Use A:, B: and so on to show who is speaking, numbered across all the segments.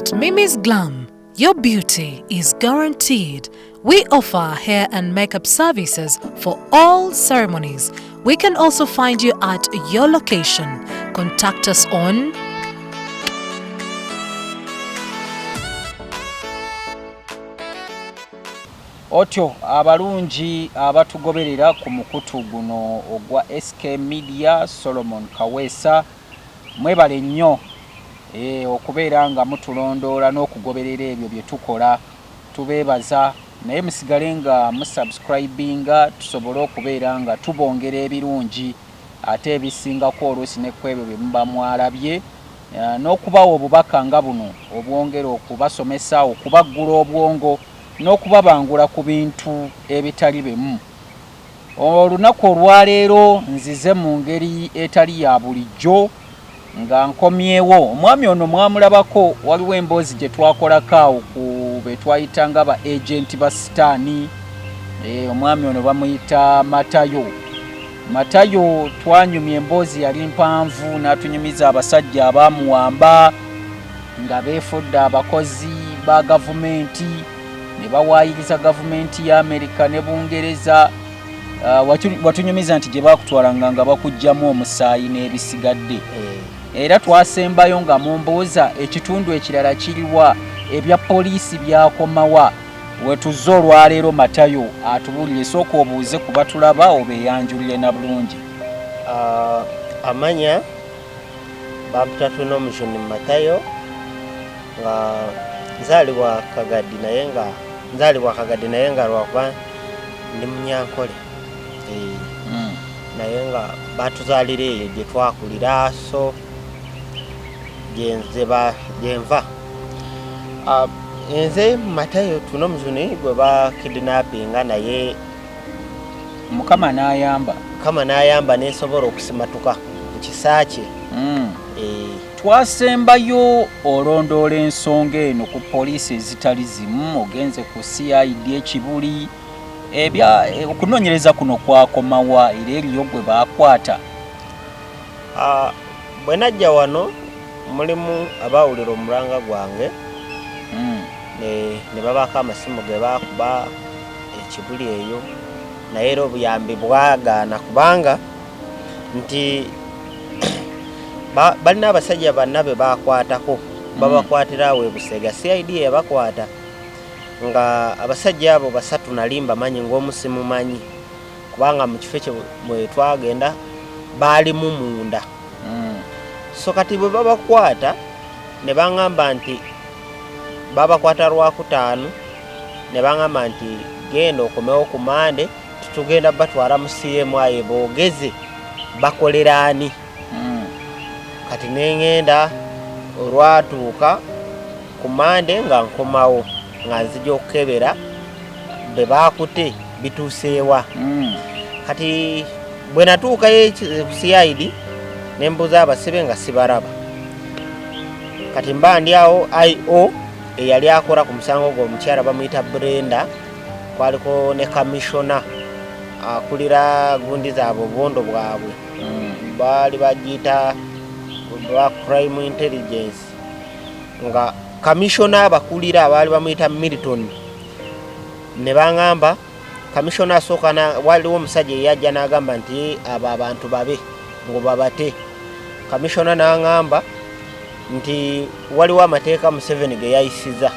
A: At Mimi's Glam, your beauty is guaranteed. We offer hair and makeup services for all ceremonies. We can also find you at your location. Contact us on
B: Otyo abalungi abatugoberera ku mukutu guno ogwa SK Media, Solomon Kaweesa, mwebale nnyo okubeera nga mutulondoola n'okugoberera ebyo bye tukola. Tubeebaza, naye musigale nga musubscribinga tusobole okubeera nga tubongera ebirungi ate ebisingako oluusi ne ku ebyo bye muba mwalabye, n'okubawa obubaka nga buno obwongera okubasomesa, okubaggula obwongo n'okubabangula ku bintu ebitali bimu. Olunaku olwaleero nzize mu ngeri etali ya bulijjo nga nkomyewo. Omwami ono mwamulabako, waliwo emboozi gye twakolako awo ku be twayita nga ba agenti ba sitaani. Omwami ono bamuyita Matayo. Matayo twanyumya emboozi yali mpanvu, n'atunyumiza abasajja abaamuwamba nga beefudde abakozi ba gavumenti ne bawaayiriza gavumenti ya Amerika ne Bungereza. Watunyumiza nti gye baakutwalanga nga bakuggyamu omusaayi n'ebisigadde. Era twasembayo nga mumbuuza ekitundu ekirala kiriwa, ebya poliisi byakomawa. Wetuzze olwaleero Matayo atubuulire. Sooka obuuze ku batulaba obeeyanjulire na bulungi.
C: Amanya bampita Twinomujuni Matayo, nga nzaalibwa Kagadi, naye nga nzaalibwa Kagadi naye nga lwakuba ndi Munyankole. Naye nga batuzaalira eyo gye twakulira, so gyenva. Nze Matayo Twinomujuni gwe ba kidnappinga, naye
B: Mukama n'ayamba.
C: Mukama n'ayamba nensobola okusimatuka mu kisa kye.
B: Twasembayo olondoola ensonga eno ku poliisi ezitali zimu, ogenze ku CID ekibuli. Okunoonyereza kuno kwakomawa era eriyo gwe baakwata?
C: Bwe najja wano mulimu abaawulira omulanga gwange, ne babaako amasimu ge baakuba ekibuli eyo, naye era obuyambi bwagaana kubanga nti balina abasajja banna be baakwatako, babakwatira awo e Busega. CID yabakwata nga abasajja abo basatu nali mbamanyi, ng'omu simumanyi kubanga mu kifo ekyo mwe twagenda baalimu munda. So kati bwe babakwata ne baŋŋamba nti babakwata Lwakutaano, ne baŋŋamba nti genda okomewo ku Mande, tugenda batwala mu CMI boogeze bakolera ani. Kati ne ŋŋenda, olwatuuka ku Mande nga nkomawo nga nzija okukebera be baakute bituuseewa. Kati bwe natuukayo ku CID ne mbuuza abasibe nga sibalaba. Kati mba ndi awo, IO eyali akola ku musango gwo omukyala bamuyita Brenda, kwaliko ne kamishona akulira gundi zaabwe obubondo bwabwe, baali bagiyita ba crime intelligence, nga kamishona abakulira abaali bamuyita Milton. Ne baŋŋamba kamishona asooka, waliwo omusajja eyajja n'agamba nti abo abantu babe ngo babate. Kamishona n'aŋŋamba nti waliwo amateeka Museveni ge yayisiza,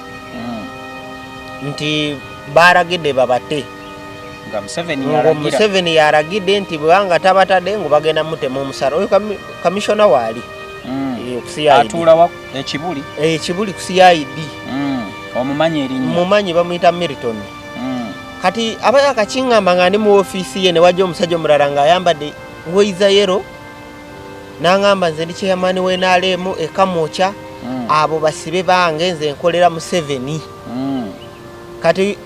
C: nti balagidde babate,
B: nga
C: Museveni yalagidde nti bwanga tabatadde ngo bagenda mutema omusala. Oyo kamishona waali
B: atuula ekibuli,
C: ekibuli ku CID.
B: Omumanyi erinnya?
C: Mumanyi, bamuyita Milton. Kati aba akakiŋŋamba nga ndi mu ofiisi ye, ne wajja omusajja omulala ng'ayambadde ngoyi za yellow, n'aŋŋamba nze ndi chairman w'NRM e Kamwokya, abo basibe bange, nze nkolera Museveni. Kati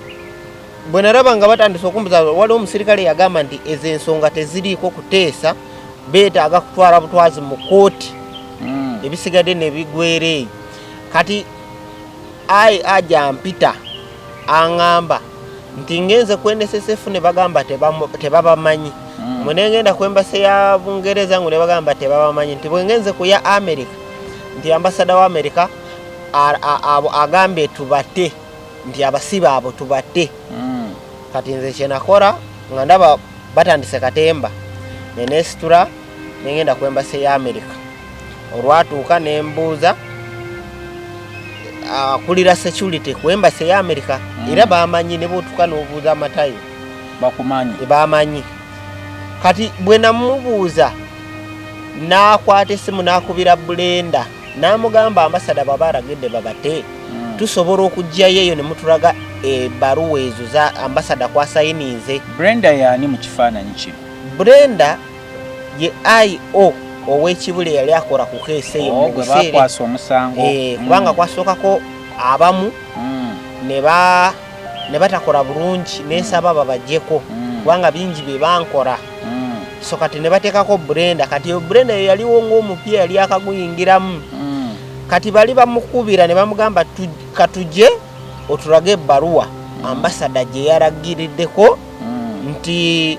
C: bwe nalaba nga batandise okumbuza, waliwo omusirikale yagamba nti ezo ensonga teziriiko kuteesa, beetaaga kutwala butwazi mu kkooti, ebisigadde ne bigwera eyo. Kati ai aja mpita aŋŋamba nti ngenze ku NSSF ne bagamba tebabamanyi, mwe nengenda ku embassy ya Bungereza ngo ne bagamba tebabamanyi, nti bwe ngenze ku ya America nti ambasada wa America Agambye tubate, nti abasibe abo tubate. Kati nze kyenakola, nga ndaba batandise katemba, nenesitula nengenda ku embassy ya America. Olwatuuka nembuuza akulira security ku embassy ya America. Era bamanyi, ne bwotuuka n'obuuza amatayo,
B: bakumanyi.
C: Bamanyi. Kati bwe namubuuza, n'akwata essimu n'akubira Brenda, n'amugamba, "Ambassador bw'aba alagidde babate, tusobola okugjayo eyo ne mutulaga ebbaluwa ezo za ambassador kwasayininze?"
B: Brenda yaani mu kifaananyi kino?
C: Brenda ye IO ow'Ekibuli yali akola ku case eyo
B: Oh,
C: mu
B: gwe
C: biseera
B: bakwasa omusango.
C: Kubanga kwasookako abamu ne batakola bulungi, nensaba babajjeko, kubanga bingi bye bankola. So kati ne bateekako Brenda. Kati Brenda ye yaliwo ng'omupya, yali akaguyingiramu. Kati bali bamukubira ne bamugamba, "Katujje otulage ebbaluwa ambassador gye yalagiriddeko nti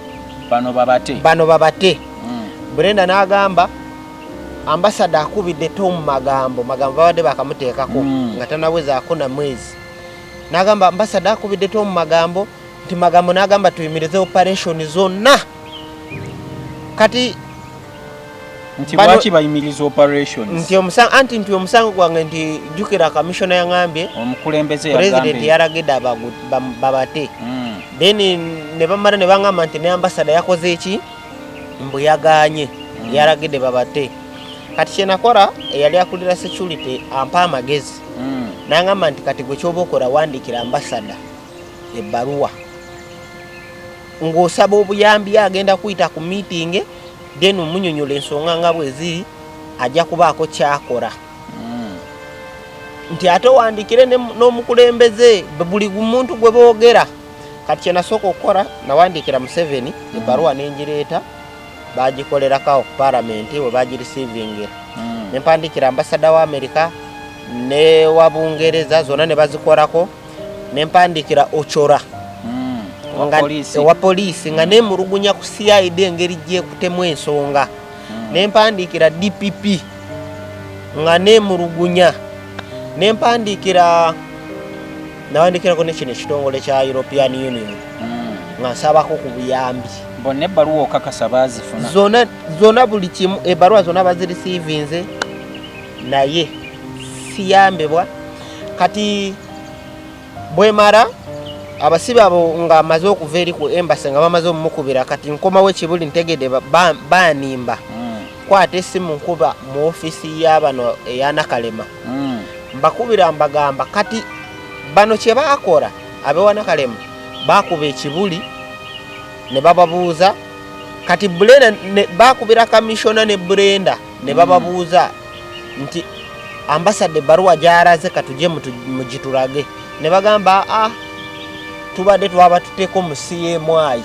B: bano babate."
C: Bano babate. Brenda n'agamba, "Ambassador akubidde Tom Magambo." Magambo babadde bakamuteekako nga tanawezaako na mwezi. N'agamba, "Ambassador akubidde Tom Magambo nti Magambo n'agamba tuyimirize operation zonna." Kati
B: Nti
C: bano
B: lwaki bayimiriza operations?
C: Nti omusango, anti nti omusango gwange, nti jjukira kamishona yaŋambye,
B: omukulembeze
C: pulezidenti
B: yagambye
C: yalagidde babate. Then ne bamala ne baŋŋamba nti ne ambassador yakoze eki, mbu yaganye, yalagidde babate. Kati kyenakola, eyali akulira security ampa amagezi, n'aŋŋamba nti, "Kati gwe kyoba okola, wandiikira ambassador ebbaluwa ng'osaba obuyambi, agenda kuyita ku meeting, then omunyonyola ensonga nga bwe ziri, ajja kubaako kyakola." Nti ate owandiikire n'omukulembeze, buli muntu gwe boogera. Kati kyenasooka okukola, nawandiikira Museveni ebbaluwa, nengireeta, bagikolerako ku palamenti we bagireceivingira. Nempandiikira ambassador wa America ne wa Bungereza, zonna ne bazikolako. Nempandiikira Ochora
B: Owa
C: owa poliisi, nga nemulugunya ku CID engeri gyekutemu ensonga. Nempandiikira DPP nga nemulugunya. Nempandiikira, nawandikirako nekino ekitongole kya European Union nga nsabako ku buyambi.
B: Bonna ebbaluwa okakasa baazifuna?
C: Zonna zonna, buli kimu, ebbaluwa zonna bazireceivinze, naye siyambibwa. Kati bwemara abasibe abo nga amaze okuva eri ku embassy, nga bamaze omumukubira, kati nkomawo Ekibuli, ntegedde banimba. Kwata esimu, nkuba mu ofiisi y'abano eyanakalema. Mbakubira, mbagamba, kati bano kye baakola, abewanakalema bakuba Ekibuli ne bababuuza. Kati Brenda bakubira kamishona ne Brenda ne bababuuza nti, "Ambassador ebbaluwa gyalaze, katujje mugitulage." Ne bagamba, "Ah, tubadde twaba tuteeko mu CMI,"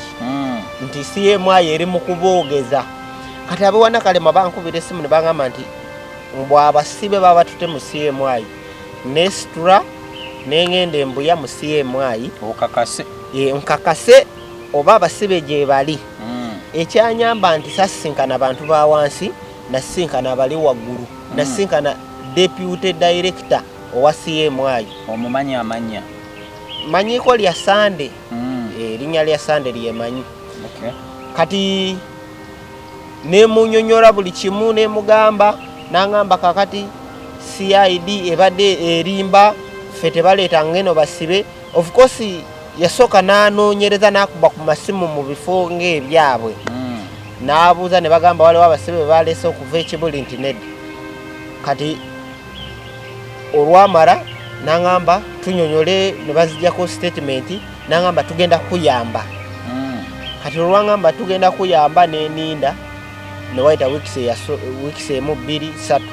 C: nti CMI eri mu kuboogeza. Kati abewanakalema bankubira esimu ne bagamba nti bwabasibe baba tute mu CMI. Nesitula nengenda embuya mu CMI.
B: Okakase.
C: Nkakase oba abasibe gye bali. Ekyanyamba nti sasinkana bantu ba wansi, nasinkana abali waggulu. Nasinkana deputy director owa CMI.
B: Omumanyi amanya?
C: Manyiko lya Sande. Erinnya lya Sande lyemanyi. Kati nemunyonyola buli kimu, nemugamba, nangamba, "Kakati CID ebadde erimba ffe, tebaleeta ngeno basibe." Of course yasooka n'anoonyereza, n'akuba ku masimu mu bifo ng'ebyabwe, n'abuuza, ne bagamba waliwo abasibe be baleese okuva Ekibuli, nti nedda. Kati olwamala n'aŋŋamba tunyonyole, ne bazijjako statement, n'aŋŋamba tugenda kuyamba. Kati olwaŋŋamba tugenda kuyamba, neninda ne wayita weeks emu, bbiri, ssatu,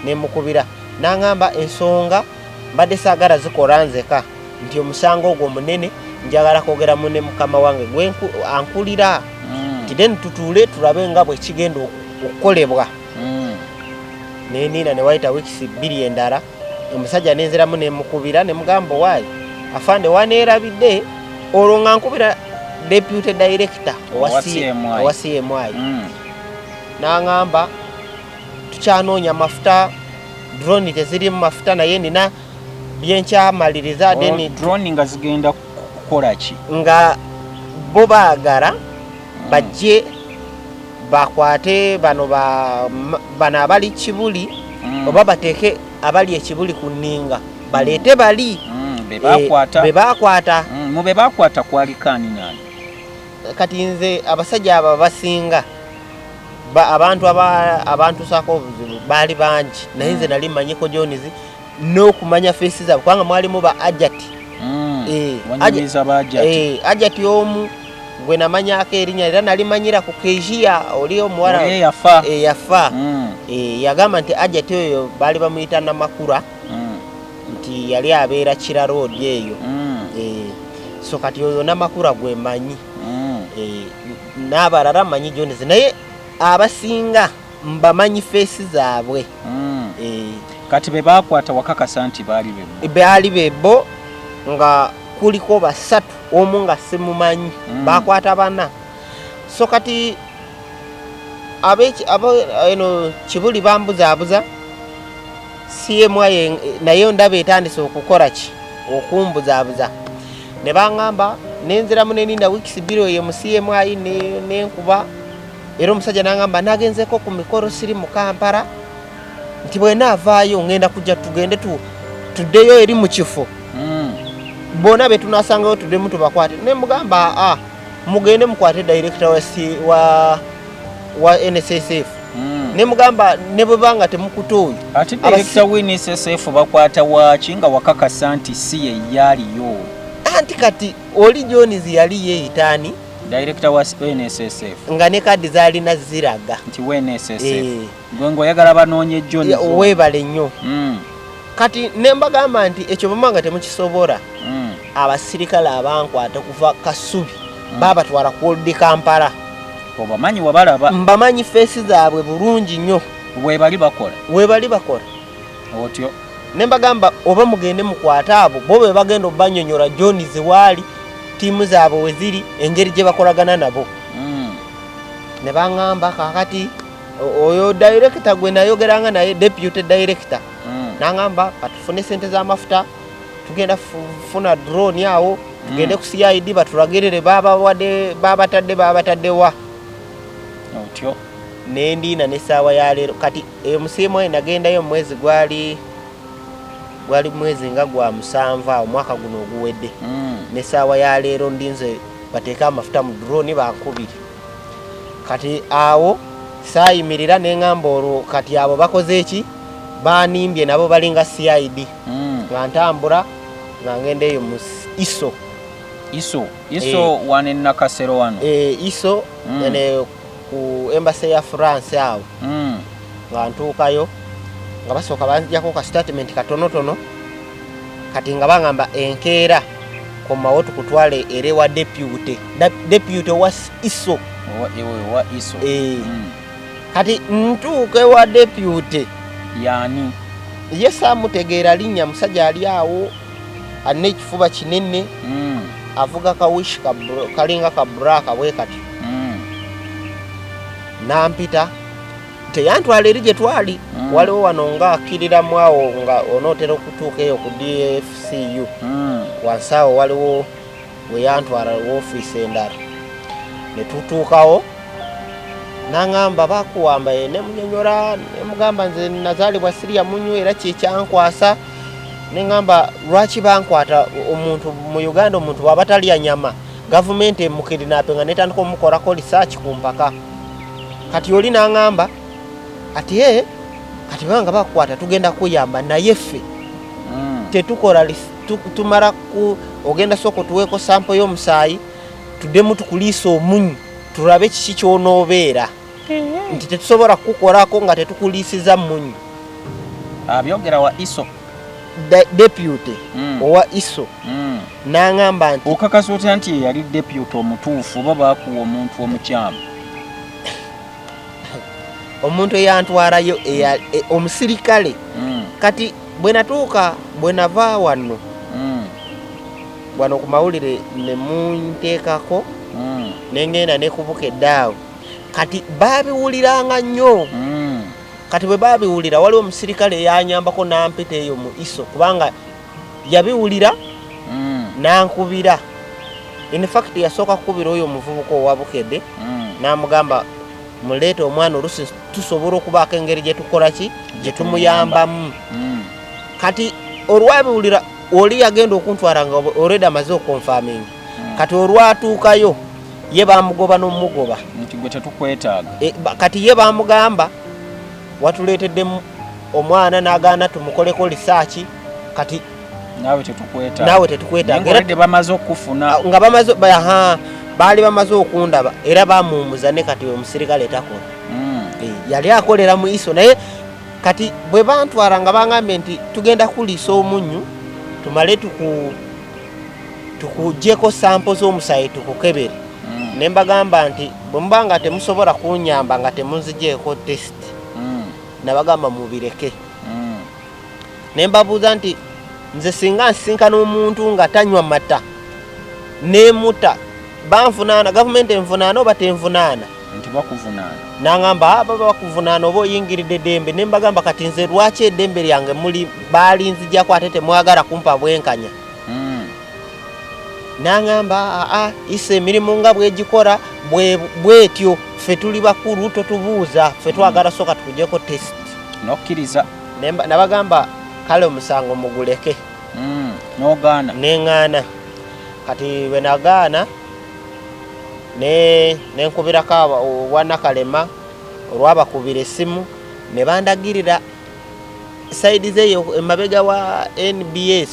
C: nemukubira, n'aŋŋamba, "Ensonga mbadde saagala zikola nzeka, nti omusango ogwo munene, njagala kwogeramu ne mukama wange gwe ankulira, nti then tutuule tulabe nga bwe kigenda okukolebwa." Neniina ne wayita weeks 2 endala, omusajja nenziramu nemukubira, nemugamba, "Owaayi afande, waneerabidde?" Olwo nga nkubira deputy director owa
B: Owa CMI.
C: Owa CMI. N'aŋŋamba, "Tukyanoonya mafuta, drone tezirimu mafuta, naye nina Byenkyamaliriza then
B: Drone nga zigenda kukola ki?
C: Nga bo baagala bajje bakwate bano bano abali Kibuli, oba bateeke abali ekibuli ku nninga baleete bali
B: Be bakwata.
C: Be bakwata.
B: Mu be bakwata kwaliko ani nani?
C: Kati nze abasajja abo abasinga abantu abantusaako obuzibu baali bangi, naye nze nali mmanyiko Jones n'okumanya face zaabwe, kubanga mwalimu ba Ajati.
B: Wanyumiza ba Ajati.
C: Ajati omu gwe namanyako erinnya era nalimanyira ku Kezia, oli omuwala
B: Oli eyafa.
C: Eyafa. Yagamba nti Ajati oyo baali bamuyita Namakula, nti yali abeera Kira Road eyo. So kati oyo Namakula gwe mmanyi. N'abalala mmanyi Jones, naye abasinga mbamanyi face zaabwe.
B: Kati be bakwata wakakasa nti baali bebo?
C: Baali bebo, nga kuliko basatu, omu nga simumanyi. Bakwata bana. So kati eno Kibuli bambuzaabuza, CMI naye ndaba etandise okukola ki, okumbuzaabuza. Ne baŋŋamba nenziramu neninda weeks 2 eyo mu CMI nenkuba, era omusajja n'aŋŋamba nagenzeko ku mikolo siri mu Kampala, nti bwe naavaayo ŋŋenda kujja tugende tuddeyo eri mu kifo. Bonna be tunasangayo tuddemu tubakwate. Ne mugamba, aa, mugende mukwate director wa NSSF. Ne mugamba ne bwe banga temukuta oyo.
B: Ate director wa NSSF bakwata waaki nga wakakasa nti si ye yaliyo?
C: Anti kati oli Jones yali yeeyita ani?
B: Director wa NSSF.
C: Nga ne kaadi zaalina ziraga
B: nti wa NSSF. Gwe ng'oyagala banoonye Jones.
C: Weebale nnyo. Kati ne mbagamba nti ekyo bwe nga temukisobola, abasirikale abankwata kuva Kasubi babatwala ku Old Kampala.
B: Obamanyi, wabalaba?
C: Mbamanyi face zaabwe bulungi nnyo.
B: Webali bakola?
C: Webali bakola.
B: Otyo.
C: Ne mbagamba oba mugende mukwate abo, bo be bagenda obanyonyola Jones waali, ttiimu zaabwe we ziri, engeri gye bakolagana nabo. Ne baŋŋamba kaakati oyo director gwe nayogeranga naye, deputy director, n'aŋŋamba katufune sente z'amafuta, tugenda funa drone awo tugende ku CID batulagirire babawadde babatadde wa.
B: Otyo.
C: Nendiina n'essaawa ya leero. Kati eyo musiimu nagendayo mu mwezi gwali mwezi nga gwa 7 awo omwaka guno oguwedde. N'essaawa ya leero ndinze bateeke amafuta mu drone bankubire. Kati awo saayimirira ne ŋŋamba olwo kati abo bakoze eki, banimbye nabo balinga CID. Nga ntambula nga ngenda eyo mu ISO.
B: ISO wane Nakasero wano.
C: ISO ene ku embassy ya France awo. Nga ntuukayo nga basooka banjako ka statement katonotono, kati nga bangamba enkeera komawo tukutwale ere wa deputy wa ISO.
B: Wa ISO.
C: Kati ntuuka ewa deputy.
B: Yani?
C: Ye saamutegeera linnya, musajja ali awo alina ekifuba kinene, avuga ka Wish kalinga ka black bwe kati. Nampita teyantwala eri gye twali. Waliwo wano nga akkiriramu awo nga onootera okutuuka eyo ku DFCU. Wansi awo waliwo we yantwala woofiisi endala. Ne tutuukawo n'aŋŋamba bakuwamba, ne munyonyola ne mugamba nze nazaalibwa sirya munyu era kye kyankwasa. Ne ŋŋamba lwaki bankwata omuntu mu Uganda, omuntu bw'aba talya nyama gavumenti emukidnappinga nga netandika omukolako research ku mpaka. Kati oli n'aŋŋamba ati kati banga bakukwata tugenda kuyamba, naye ffe tetukola tumala ku ogenda sooka otuweeko sample y'omusaayi tuddemu tukuliisa omunyu tulabe kiki ky'onoobeera, nti tetusobola kukukolako nga tetukuliisiza munyu.
B: Abyogera wa ISO?
C: Deputy owa ISO. N'aŋŋamba nti
B: okakasa otya nti yali deputy omutuufu oba baakuwa omuntu omukyamu?
C: Omuntu eyantwalayo omusirikale. Kati bwe natuuka, bwe nava wano wano ku mawulire ne munteekako ne ngenda ne kubuka eddaawo. Kati baabiwuliranga nnyo. Kati bwe baabiwulira waliwo omusirikale eyanyambako n'ampita eyo mu ISO, kubanga Yabiwulira nankubira. In fact yasooka kukubira oyo omuvubuka owa Bukedde n'amugamba muleete omwana, olusi tusobola okubaako engeri gye tukola ki, gye tumuyambamu. Kati olwabiwulira oli yagenda okuntwala nga already amaze okonfaminga. Kati olwatuukayo ye bamugoba n'omugoba
B: nti gwe tetukwetaaga.
C: Kati ye bamugamba watuleeteddemu omwana n'agaana tumukoleko research, kati
B: naawe tetukwetaaga.
C: Naawe tetukwetaaga.
B: Era bamaze okufuna.
C: Nga bamaze, baali bamaze okundaba era bamuwumuza ne kati omusirikale takola. Yali akolera mu ISO, naye kati bwe bantwala nga bangambye nti tugenda kuliisa omunnyu tumale tukugyeko sample z'omusaayi tukukebere. Ne mbagamba nti bwe muba nga temusobola kunyamba nga temunzigyeko test, nabagamba mubireke. Ne mbabuuza nti nze singa nsinkana omuntu nga tanywa mata nemuta, banvunaana, gavumenti envunaana oba tenvunaana?
B: Nti bakuvunaana.
C: Nangamba baba bakuvunaana oba oyingiridde eddembe. Ne mbagamba kati nze lwaki eddembe lyange muli balinzijjako ate temwagala kumpa bwenkanya? Nangamba aa, ISO emirimu nga bwegikola bwetyo, ffe tuli bakulu, totubuuza, ffe twagala soka tukujeko test.
B: Nokkiriza?
C: Nabagamba kale omusango muguleke.
B: Nogaana?
C: Neŋŋaana. Kati bwe nagaana nenkubirako obwanakalema, olwabakubira essimu ne bandagirira side zeeyo emabega wa NBS.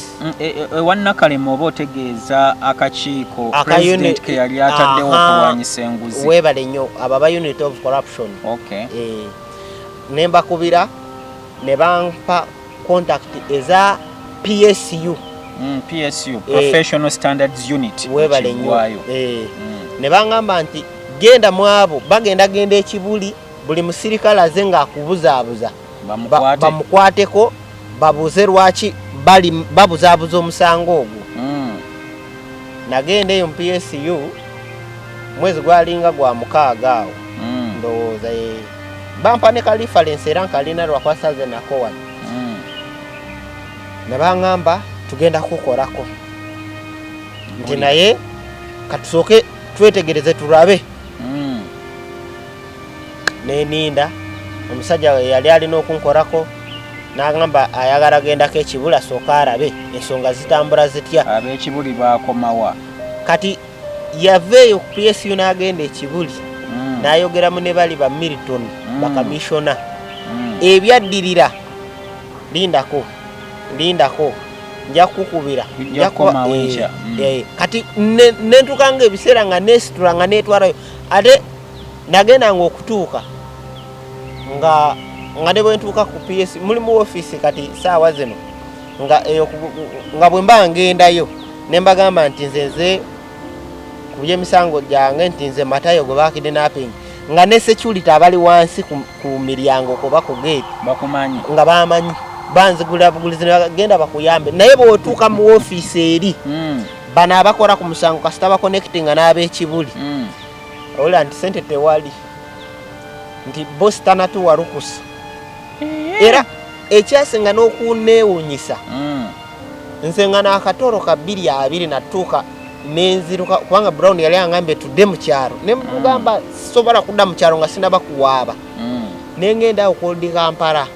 B: Ewannakalema oba otegeeza akakiiko president ke yali ataddewo okulwanyisa enguzi?
C: Weebale nnyo, abo aba unit of corruption. Ne mbakubira ne bampa contact eza PSU.
B: PSU, Professional Standards Unit.
C: Weebale nnyo. Ne baŋŋamba nti genda mu abo bagenda genda ekibuli, buli musirikale aze ng'akubuzaabuza bamukwateko babuuze lwaki bali babuzaabuza omusango ogwo. Nagenda eyo mu PSU mwezi gwalinga gwa 6 awo. Ndowooza bampa ne ka reference era nkalina lwakwasaze nako wano. Ne baŋŋamba tugenda kukolako nti naye katusooke twetegereze tulabe. Neninda omusajja yali alina okunkolako n'agamba ayagala gendako ekibuli asooke alabe ensonga zitambula zitya.
B: Ab'ekibuli bakomawa?
C: Kati yaveeyo ku PSU n'agenda ekibuli n'ayogeramu ne bali ba Milton, bakamishona. Ebyaddirira lindako lindako nja kukukubira. Kati nentukanga ebiseera nga nesitula nga netwalayo, ate nagendanga okutuuka nga ne bwentuuka ku PS mulimu ofiisi kati saawa zino nga eyo nga bwe mba ngendayo ne mbagamba nti nze nze ku by'emisango gyange nti nze Matayo gwe bakidnapping, nga ne security abali wansi ku miryango kuba ku gate
B: bakumanyi,
C: nga bamanyi banzigula bugulizi genda bakuyambe. Naye bw'otuuka mu ofiisi eri bano abakola ku musango kasita baconnectinga n'ab'ekibuli, owulira nti sente tewali, nti bosi tanatuwa lukusa. Era ekyasinga n'okuneewuunyisa, nze nga n'akatolo ka 2020 natuuka nenziruka kubanga Brown yali angambye tudde mu kyalo, ne mugamba sisobola kudda mu kyalo nga sinaba kuwaaba. Nengenda awo ku Old Kampala,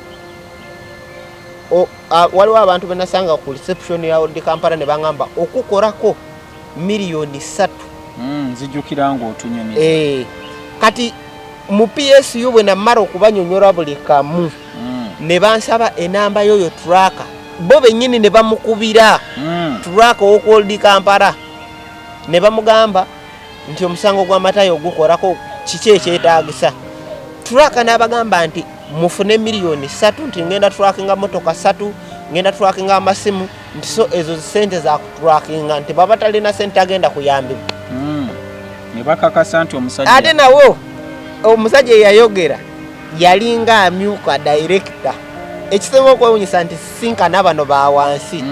C: waliwo abantu be nasanga ku reception ya Old Kampala ne baŋŋamba okukolako 3 miliyoni.
B: Nzijukira ng'otunyumiza.
C: Kati mu PSU bwe namala okubanyonyola buli kamu, ne bansaba enamba y'oyo tracker, bo bennyini ne bamukubira tracker ow'oku Old Kampala ne bamugamba nti omusango gwa Matayo ogukolako kiki ekyetaagisa. Tracker n'abagamba nti mufune 3 miliyoni, nti ngenda trackinga motoka 3, ngenda trackinga amasimu, nti so ezo sente za kutrackinga, nti baba talina sente agenda kuyambibwa.
B: Ne bakakasa nti omusajja
C: Ate nawo omusajja eyayogera yalinga amyuka director. Ekisinga okwewunyisa nti sinkana bano ba wansi,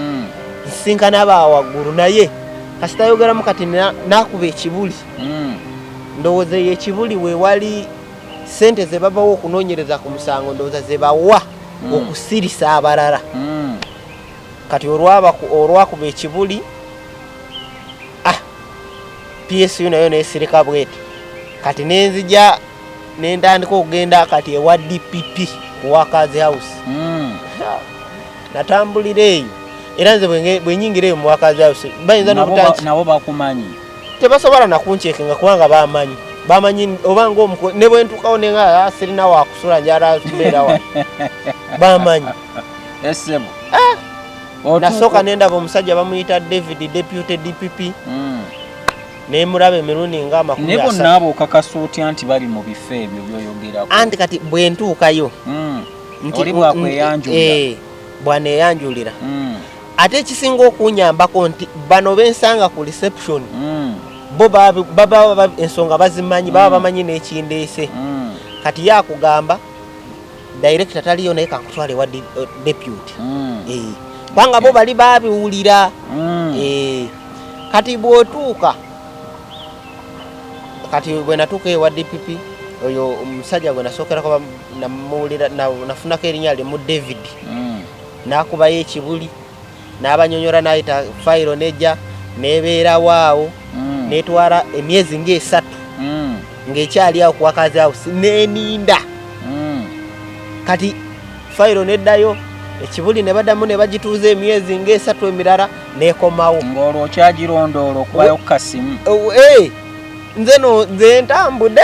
C: nsinkana ba waggulu, naye kasita ayogeramu kati nakuba ekibuli. Ndowooza eyo ekibuli wewali sente ze babawa okunoonyereza ku musango, ndowooza ze bawa okusirisa abalala. Kati olwakuba ekibuli, PSU nayo nesirika bweti. Kati nenzija nentandika okugenda kati ewa DPP ku Workers House. Natambulira eyo, era nze bwenyingira eyo mu Workers House bayinza
B: nabo bakumanyi,
C: tebasobola nakuncekinga kubanga bamanyi oba nga ne bwentuukawo nenga sirina wakusula, njala kubeera wa, bamanyi.
B: Esebo.
C: Nasooka nendaba omusajja bamuyita David, deputy DPP, nemulaba emirundi nga 30.
B: Naye bonna abo okakasa otya nti bali mu bifo ebyo byoyogerako?
C: Anti kati bwentuukayo
B: oli bwakweyanjulira.
C: Bwaneyanjulira. Ate ekisinga okunyambako nti bano bensanga ku reception bo baba ensonga bazimanyi, baba bamanyi n'ekindeese. Kati yakugamba director taliyo, naye kankutwale wa deputy, kubanga bo bali babiwulira. Kati bw'otuuka, kati bwe natuuka ewa DPP, oyo omusajja gwe nasookerako namuwulira, nafunako erinnya limu David, n'akubayo ekibuli n'abanyonyola, n'ayita fayiro nejja nebeerawo awo, netwala emyezi ng'esatu ng'ekyali awo ku Workers House, neninda. Kati fayiro neddayo ekibuli, ne baddamu ne bagituuza emyezi ng'esatu emirala, nekomawo.
B: Ng'olwo okyagirondoola okubayo ku kasimu?
C: Nze no nze ntambudde.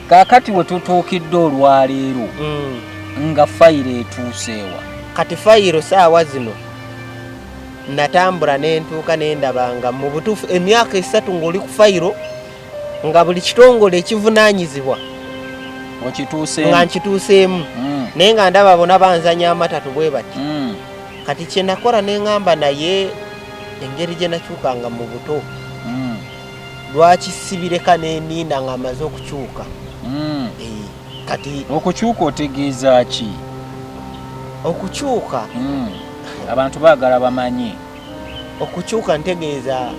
B: Kaakati we tutuukidde olwaleero, nga fayiro etuuseewa?
C: Kati fayiro saawa zino natambula nentuuka nendaba nga mu butuufu emyaka 3 ng'oli ku fayiro, nga buli kitongole ekivunaanyizibwa
B: okituuseemu,
C: nga nkituuseemu, naye nga ndaba bona banzanya amatatu bwe bati. Kati kyenakola neŋŋamba, naye engeri gye nakyukanga mu buto, lwaki sibireka neninda nga amaze okukyuka? Kati
B: okukyuka otegeeza ki?
C: Okukyuka,
B: Abantu baagala bamanye.
C: Okukyuka ntegeeza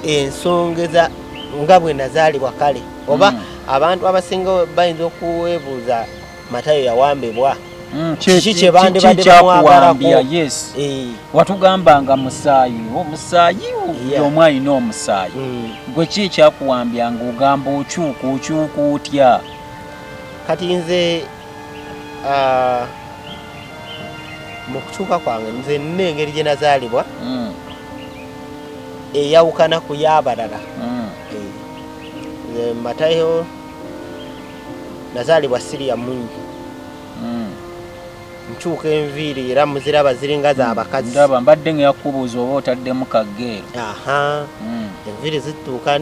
C: ensonga eza nga bwe nazaalibwa kale, oba abantu abasinga bayinza okuweebuuza, Matayo yawambibwa, kiki kye bandibadde
B: kyakuwambya?
C: bamwagalako?
B: Yes, watugamba nga musaayi, omusaayi, buli omu alina omusaayi. Gwe ki ekyakuwambya nga ogamba okyuka? Okyuka otya?
C: Kati nze mu kukyuka kwange, nze nina engeri gye nazaalibwa eyawukana ku y'abalala. Nze Matayo nazaalibwa sirya munyu. Nkyuka enviiri, era muziraba ziringa z'abakazi.
B: Ndaba, mbadde nga yakubuuza oba otaddemu kageero.
C: Aha. Enviiri zituuka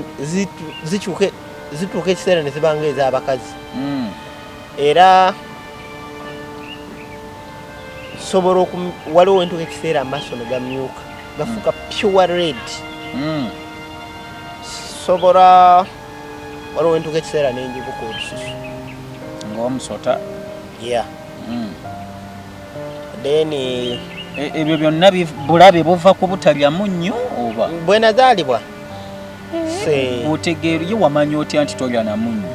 C: zikyuka ekiseera ne ziba nga ez'abakazi. Era nsobola waliwo wentuuka ekiseera amaaso ne gamyuka, gafuuka pure red. Sobola, waliwo wentuuka ekiseera nenjibuka olususu.
B: Ng'omusota?
C: Yeah. Then
B: Ebyo byonna bulabe buva ku butalya munnyo oba?
C: Bwe nazaalibwa se
B: Otegeera ye wamanya otya nti tolya na munnyo?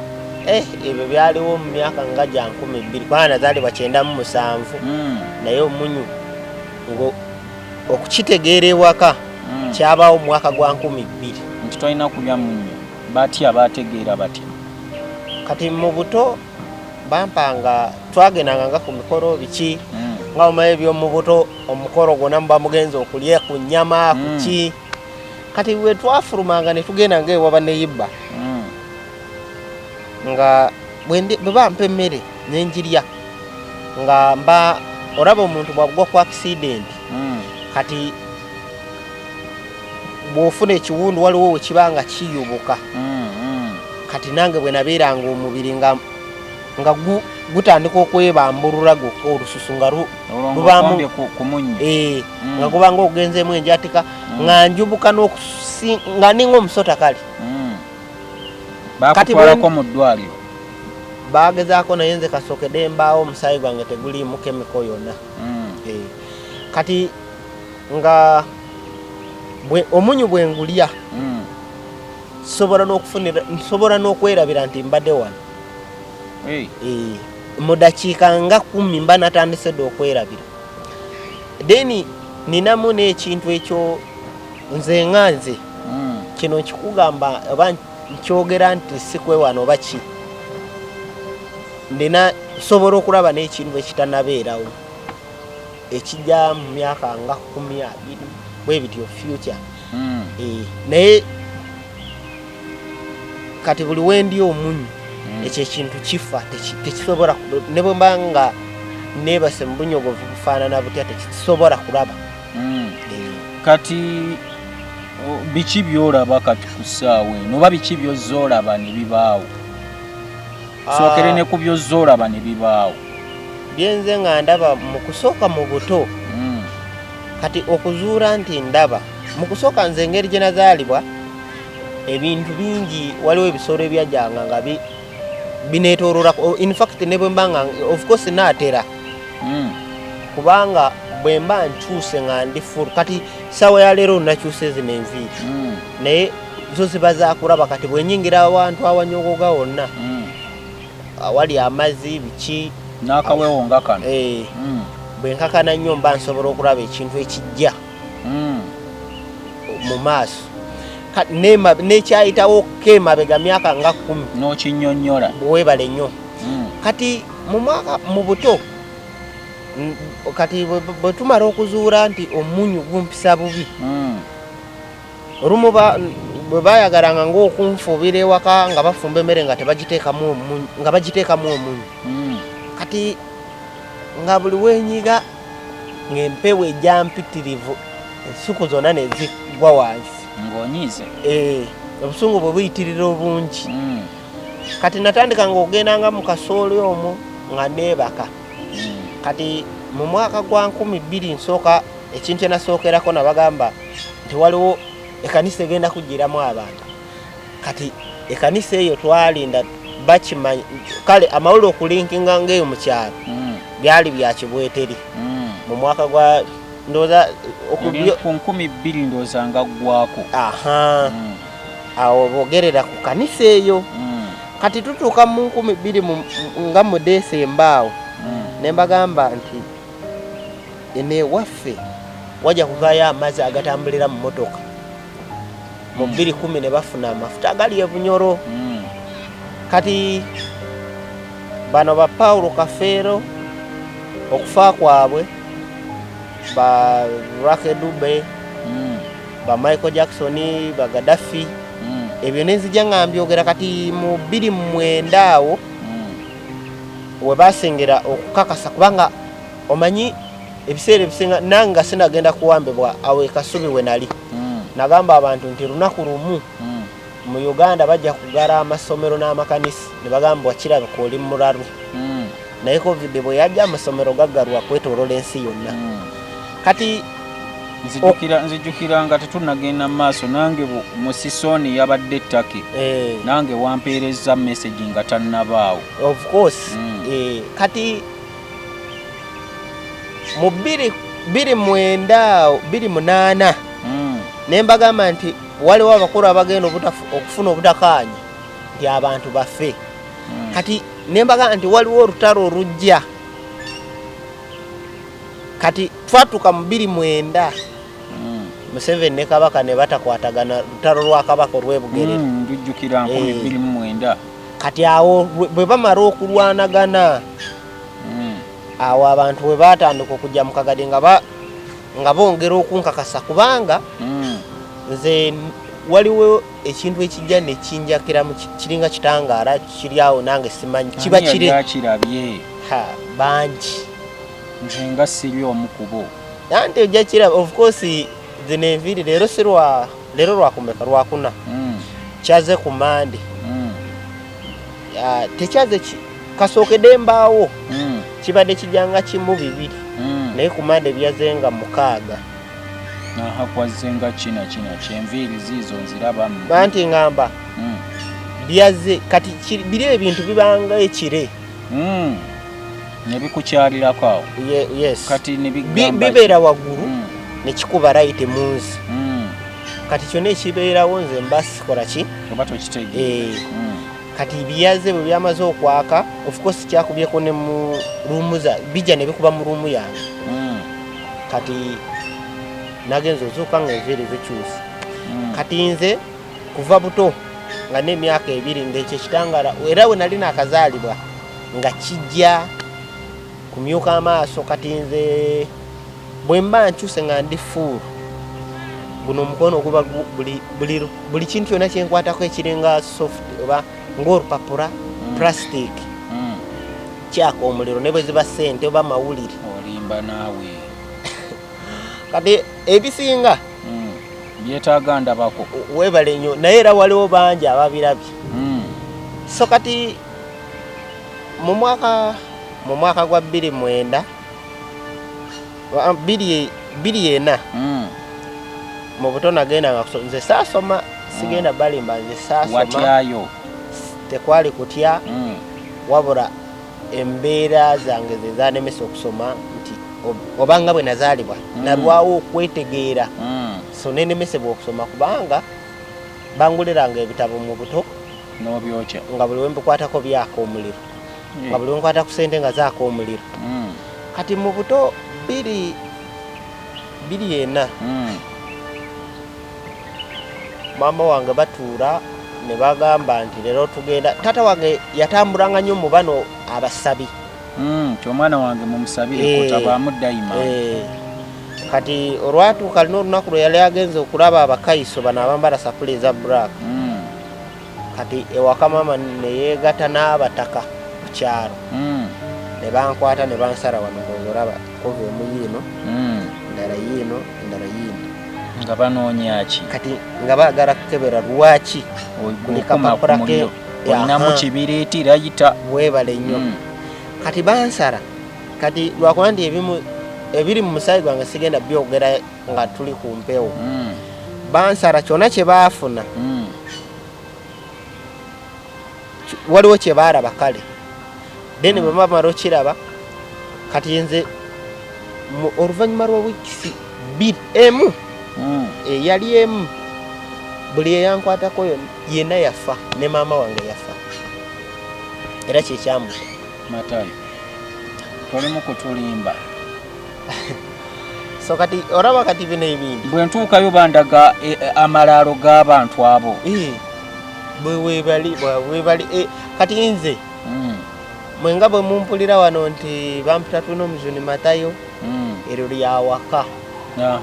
C: Ebyo byaliwo mu myaka nga gya 2000, kubanga nazaalibwa 97. Naye omunyu ngo okukitegeera ewaka kyabaawo mu mwaka gwa 2000.
B: Nti tolina kulya munnyo, batya bategeera batya?
C: Kati mu buto bampanga, twagendanga nga ku mikolo biki, nga omanyi ebyomu buto, omukolo gwonna muba mugenza okulya ku nnyama, ku ki. Kati bwe twafulumanga ne tugenda nga ewa baneyibba, nga bwe bampa emmere nenjirya, nga mba olaba omuntu bwagwa ku accident, kati bw'ofuna ekiwundu waliwo we kiba nga kiyubuka. Kati nange bwe nabeeranga omubiri nga gutandika okwebambulula gwokka, olususu nga
B: Olwo
C: lubaamu
B: ng'okombye ku munnyo.
C: Nga gubanga ogenzeemu enjatika, nga njubuka nga ninga omusota kale. Kati
B: Bakutwalako mu ddwaliro?
C: Bagezaako, naye nze kasookedde mbaawo, omusaayi gwange teguliimu chemical yonna. Kati nga omunyu bwe ngulya, nsobola n'okwerabira nti mbadde wano. Mu dakiika nga 10 mba natandise dda okwerabira. Then ninamu n'ekintu ekyo, nze nga nze kino nkikugamba oba nkyogera nti sikwewaana oba ki, nina nsobola okulaba n'ekintu ekitanabeerawo ekijja mu myaka nga 20 bwe bityo, future. Naye kati buli wendi omunyu, ekyo ekintu kifa, tekisobola ne bwe mba nga neebase mu bunyogovu bufaanana butya, tekisobola kulaba.
B: Kati biki byolaba kati ku ssaawa eno, oba biki byozzoolaba ne bibaawo? Sookere ne ku byozzoolaba ne bibaawo.
C: Byenze nga ndaba mu kusooka mu buto, kati okuzuula nti ndaba mu kusooka, nze engeri gye nazaalibwa ebintu bingi, waliwo ebisolo ebyajjanga nga bineetooloola. In fact ne bwe mba nga, of course naatera, kubanga bwe mba nkyuse nga ndi full, kati sawa ya leero nakyuse zino enviiri, naye zo ziba zakulaba. Kati bwe nyingira awantu awanyogoga wonna, awali amazzi, biki,
B: n'akawewo nga kano.
C: Bwe nkakana nnyo mba nsobola okulaba ekintu ekijja mu maaso. N'ekyayitawo kemabega myaka nga 10.
B: N'okinnyonnyola.
C: Weebale nnyo. Kati mu mwaka mu buto, kati bwe tumala okuzuula nti omunyu gumpisa bubi, olumu bwe bayagalanga ng'okunfuubira ewaka nga bafumba emmere nga tebagiteekamu omunyu, nga bagiteekamu omunyu. Kati nga buli wenyiga ng'empewo ejja mpitirivu, ensuku zonna ne zigwa wansi.
B: Ng'onyiize.
C: Obusungu bwe buyitirira obungi. Kati natandika ng'ogendanga mu kasooli omwo nga neebaka. Kati mu mwaka gwa 2000 nsooka ekintu kye nasookerako, nabagamba nti waliwo ekanisa egenda kugiramu abantu. Kati ekanisa eyo twalinda bakimanyi, kale amawulire okulinkinga ngaeyo mu kyalo byali bya kibweteri. Mu mwaka gwa ndowooza
B: Ku 2000 ndowooza nga ggwako.
C: Aha. Awo bogerera ku kanisa eyo. Kati tutuuka mu 2000 nga mu Desemba awo, ne mbagamba nti eno ewaffe wajja kuvaayo amazzi agatambulira mu motoka. Mu 2010 ne bafuna amafuta agali e Bunyoro. Kati bano ba Paulo Kafeero okufa kwabwe, ba Lucky Dube, ba Michael Jackson, ba Gaddafi, ebyo nenzija nga mbyogera. Kati mu 2009 awo we basengera okukakasa, kubanga omanyi ebiseera ebisinga nange nga sinagenda kuwambibwa awo e Kasubi we nali, nagamba abantu nti lunaku lumu mu Uganda bajja kugala amasomero n'amakanisa, ne bagamba wakirabika oli mulalu. Naye COVID bwe yajja amasomero gaggalwa kwetoolola ensi yonna. Kati
B: Nzijukira nga tetunnagenda mu maaso, nange Musisooni yabadde Turkey, nange wampeereza message nga tannabaawo.
C: Of course. Kati mu 2009, 2008, ne mbagamba nti waliwo abakulu abagenda okufuna obutakaanya nti abantu bafe. Kati ne mbagamba nti waliwo olutalo olujja. Kati twatuuka mu 2009, Museveni ne Kabaka ne batakwatagana, lutalo lwa Kabaka olw'Ebugerere.
B: Ndujjukira nkumi 2009.
C: Kati awo bwe bamala okulwanagana, awo abantu bwe batandika okujja mu kagadi nga bongera okunkakasa, kubanga nze waliwo ekintu ekijja nekinjakiramu, kiringa kitangaala kiri awo, nange simanyi kiba
B: Ani
C: kire.
B: Yali akirabye?
C: Ha, bangi.
B: Nze nga siri omu ku bo.
C: Anti ojja kiraba, of course zino enviiri leero si lwa leero, lwakumeka? Lwakuna. Kyaze ku Mande. Tekyaze kasookedde embaawo, kibadde kijanga kimu bibiri, naye ku Mande byaze nga 6.
B: Aha, kwazze nga kina kina kyenviiri ziizo nziraba.
C: Anti ngamba byaze kati biri ebintu bibanga ekire.
B: Ne bikukyalirako awo.
C: Yes.
B: Kati ne bigamba
C: Bibeera waggulu nekikuba right mu nzi. Kati kyonna ekibeerawo nze mba sikola ki.
B: Oba tokitegeera.
C: Kati biyaze bwe byamaze okwaka, of course kyakubyeko ne mu ruumu za bijja ne bikuba mu ruumu yange. Kati nagenza ozuuka nga enviiri zikyuse. Kati nze kuva buto nga n'emyaka 2 ng'ekyo ekitangala, era we nali naakazaalibwa nga kijja kumyuka amaaso. Kati nze bwe mba nkyuse nga ndi fuulu, guno omukono guba buli kintu kyonna kyenkwatako ekiringa soft oba ng'olupapula, plastic, kyaka omuliro, ne bwe ziba ssente oba mawulire.
B: Olimba naawe.
C: Kati ebisinga
B: Byetaaga ndabako.
C: Weebale nnyo, naye era waliwo bangi ababirabye. So kati mu mwaka gwa 2009, 2004, mu buto nagenda nga nze saasoma, sigenda balimba, nze saasoma.
B: Watyayo?
C: Tekwali kutya, wabula embeera zange ze zanemesa okusoma, nti obanga bwe nazaalibwa nalwawo okwetegeera, so nenemesebwa okusoma kubanga banguliranga ebitabo mu buto
B: n'obyokya,
C: nga buli wembikwatako byaka omuliro, nga buli wenkwata ku sente nga zaaka omuliro. Kati mu buto 2004, maama wange batuula ne bagamba nti leero tugenda. Taata wange yatambulanga nnyo mu bano abasabi.
B: Ti omwana wange mumusabire kutabaamu dayima.
C: Kati olwatuuka lina olunaku lwe yali agenze okulaba abakayiso bano abambala sapuli eza black. Kati ewaka maama ne yeegatta n'abataka ku kyalo, ne bankwata ne bansala wano, ndowooza olaba kuva emu yiino, endala yiino, endala yiino.
B: Nga banoonya ki?
C: Kati nga baagala kukebera lwaki buli
B: Okuma ku
C: kapapula ke
B: muliro olinamu kibiriiti rayita.
C: Weebale nnyo. Kati bansala, kati lwakuba nti ebimu ebiri mu musaayi gwange sigenda byogera nga tuli ku mpewo. Bansala kyonna kye baafuna, waliwo kye baalaba kale, then bwe bamala okiraba, kati nze oluvannyuma lwa wiikisi 2 emu, eyali emu, buli eyankwatako yenna yafa, ne maama wange yafa, era kyekyamuta.
B: Matayo, tolimu kutulimba.
C: So kati olaba kati bino ebintu
B: bwe ntuukayo bandaga amalaalo g'abantu abo.
C: Bwe weebali, bwe weebali, kati nze mwenga bwe mumpulira wano nti bampita tulina omuzuni Matayo, eryo lyawaka.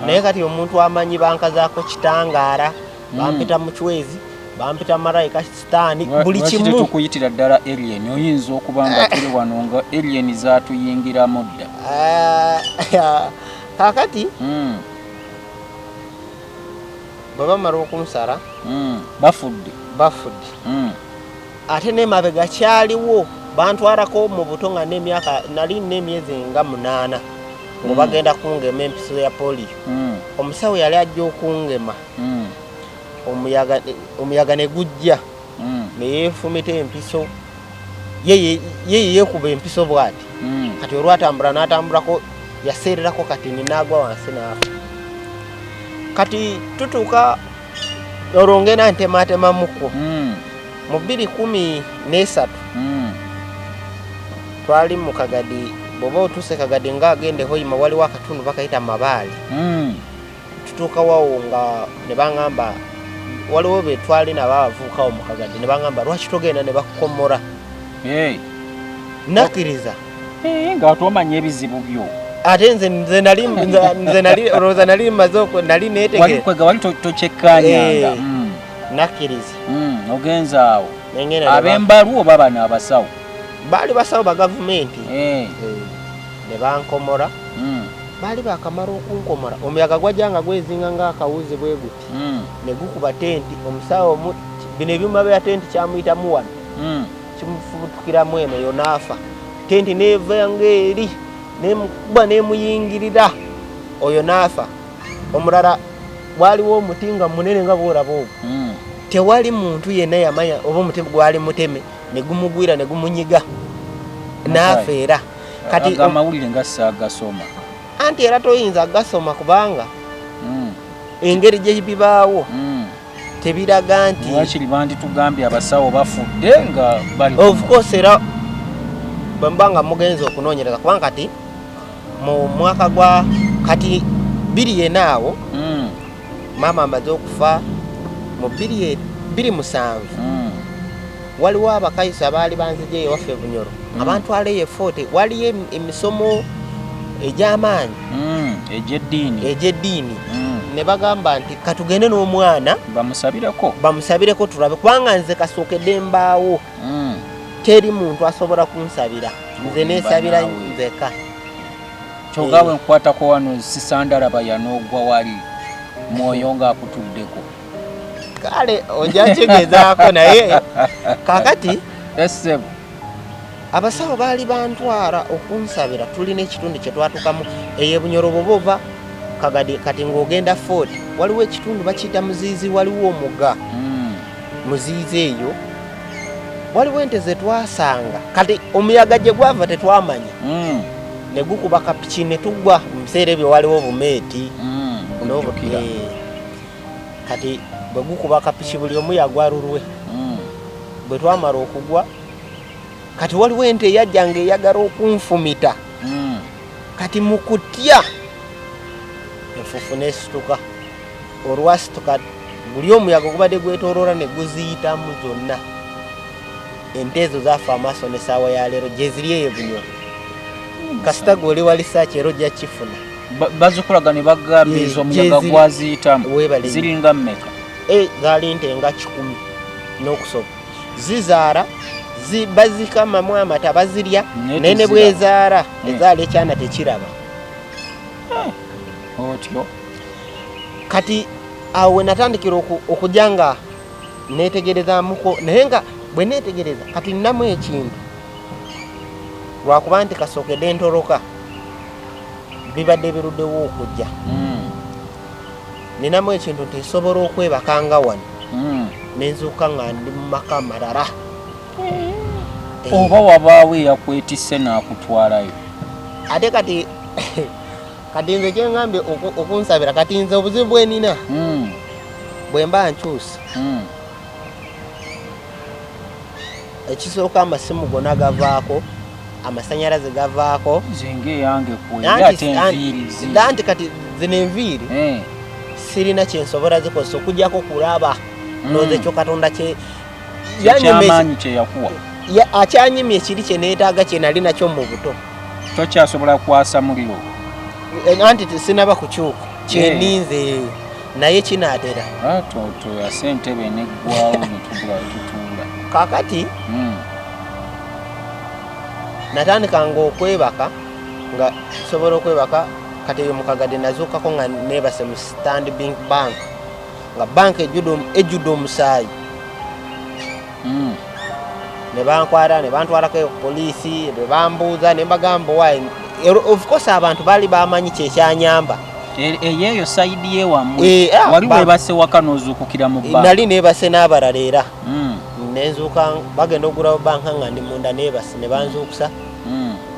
C: Naye kati omuntu amanyi bankazaako kitangaala, bampita mucwezi, bampita malayika, sitaani, buli
B: Lwaki
C: kimu.
B: Tetukuyitira ddala alien? Oyinza okuba nga tuli wano nga alien zaatuyingiramu dda.
C: Kaakati bwe bamala okunsala,
B: Bafudde.
C: Bafudde. Ate n'emabega kyaliwo, bantwalako mu buto nga n'emyaka nali n'emyezi nga 8, nga bagenda kungema empiso ya polio. Omusawo yali ajja okungema, omuyaga ne gujja, ne yeefumita empiso, ye yeekuba empiso bw'ati. Kati olwatambula n'atambulako, yaseererako kati n'agwa wansi n'afa. Kati tutuuka olwo ngenda ntemaatemamuko. Mu 2013, twali mu Kagadi. Bw'oba otuuse Kagadi ng'agenda e Hoima, waliwo akatundu bakayita Mabaale. Tutuuka wawo nga ne baŋŋamba waliwo be twali nabo abavubukawo mu Kagadi, ne baŋŋamba lwaki togenda ne bakukomora. Nakkiriza.
B: Nga tomanya ebizibu byo.
C: Ate nze nali olowooza nali mmaze nali neetegere.
B: Kwega wali tokyekkaanyanga.
C: Nakkiriza.
B: Ogenza awo.
C: Nengenda ne
B: Ab'embalu oba bano abasawo?
C: Baali basawo ba gavumenti. Ne bankomora. Baali bakamala okunkomora, omuyaga gwajja nga gwezinga ng'akawuzi bwe guti, ne gukuba tenti. Omusawo omu, bino ebyuma bya tenti kyamuyitamu wano, kimufubutukiramu eno yo n'afa. Tenti n'eva ng'eri nemukuba n'emuyingirira, oyo n'afa. Omulala waliwo omuti nga munene nga bw'olaba ogwo, tewali muntu yenna yamanya oba omuti gwali muteme, ne gumugwira ne gumunyiga n'afa era. Kati
B: Aga amawulire nga saagasoma.
C: Anti era toyinza gasoma kubanga engeri gye bibaawo. Tebiraga nti
B: Wakiri banditugambye abasawo bafudde nga bali.
C: Of course, era bwe muba nga mugenza okunoonyereza, kubanga kati mu mwaka gwa kati 2004 awo, maama amaze okufa mu 2007, waliwo abakayisa baali banzija ewaffe Bunyoro nga bantwala eyo e Fort. Waliyo emisomo egy'amaanyi
B: Egy'eddiini.
C: Egy'eddiini. Ne bagamba nti katugende n'omwana
B: bamusabireko.
C: Bamusabireko tulabe, kubanga nze kasookedde mbaawo, teri muntu asobola kunsabira nze.
B: Olimba
C: Nesabira
B: naawe.
C: nzeka.
B: Kyogamba bwe nkukwatako wano sisandalaba yanogwa wali mwoyo ng'akutuddeko.
C: Kale ojja kyegezaako, naye kakati
B: Essebo.
C: abasawo baali bantwala okunsabira. Tulina ekitundu kye twatukamu eyo Bunyoro, bwoba ova Kagadi kati ng'ogenda Fort, waliwo ekitundu bakiyita Muziizi, waliwo omugga Muziizi. Eyo waliwo ente ze twasanga. Kati omuyaga gye gwava tetwamanya, ne gukuba kapiki ne tugwa. Mu biseera ebyo waliwo obumeeti
B: Bujjukira.
C: Kati bwe gukuba kapiki, buli omu yagwa lulwe. Bwe twamala okugwa, kati waliwo ente eyajja ng'eyagala okunfumita. Kati mu kutya enfuufu n'esituka. Olwasituka, guli omuyaga ogubadde gwetooloola ne guziyitamu zonna. Ente ezo zaafa amaaso, n'essaawa ya leero gye ziri eyo Bunyoro. Kasita gwe oli wali saaki era ojja kifuna.
B: Bazikulaga ne bagamba ezo omuyaga
C: gyeziri.
B: gwaziyitamu.
C: Weebale nnyo.
B: Ziringa mmeka?
C: Zaali nte nga 100 n'okusoba. Zizaala, bazikamamu amata, bazirya,
B: naye
C: naye ne
B: teziraba.
C: bwezaala ezaala ekyana tekiraba.
B: Otyo.
C: Kati awo we natandikira okujja nga neetegerezamuko, naye nga bwe neetegereza kati nnamu ekintu, lwakuba nti kasookedde ntoloka, bibadde biruddewo okujja. Ninamu ekintu nti nsobola okwebaka nga wano nenzuuka nga ndi mu maka malala.
B: Oba wabaawo eyakwetisse n'akutwalayo?
C: Ate kati nze kyeŋŋambye okunsabira, kati nze obuzibu bwenina, bwe mba nkyusa, ekisooka amasimu gonna gavaako, amasanyalaze gavaako.
B: Nze ngaeyange kweri ate enviiri
C: Anti kati zino enviiri sirina kyensobola zikozesa okujjako kulaba. Ndowooza ekyo Katonda kye yanyima
B: ekyamaanyi kyeyakuwa.
C: Akyanyimya ekiri kye neetaaga kye nali nakyo mu buto.
B: Tokyasobola kwasa muliro?
C: Anti sinaba kukyuka, kyeninze, naye kinaatera.
B: Toyase entebe neggwawo netugula wetutuula.
C: Kakati natandikanga okwebaka nga nsobola okwebaka. Kati eyo mukagadde nazuukako nga neebase mu Stanbic Bank, nga banka ejjudde omusaayi. Ne bankwata ne bantwalako eyo ku poliisi. Bwe bambuuza ne mbagamba why. Of course abantu baali bamanyi kyekyanyamba.
B: Eyeeyo side yewammwe?
C: Eh,
B: wali webase waka n'ozuukukira mu banka?
C: Nali neebase n'abalala era nenzuuka bagenda ogulawo banka nga ndi munda neebase, ne banzuukusa.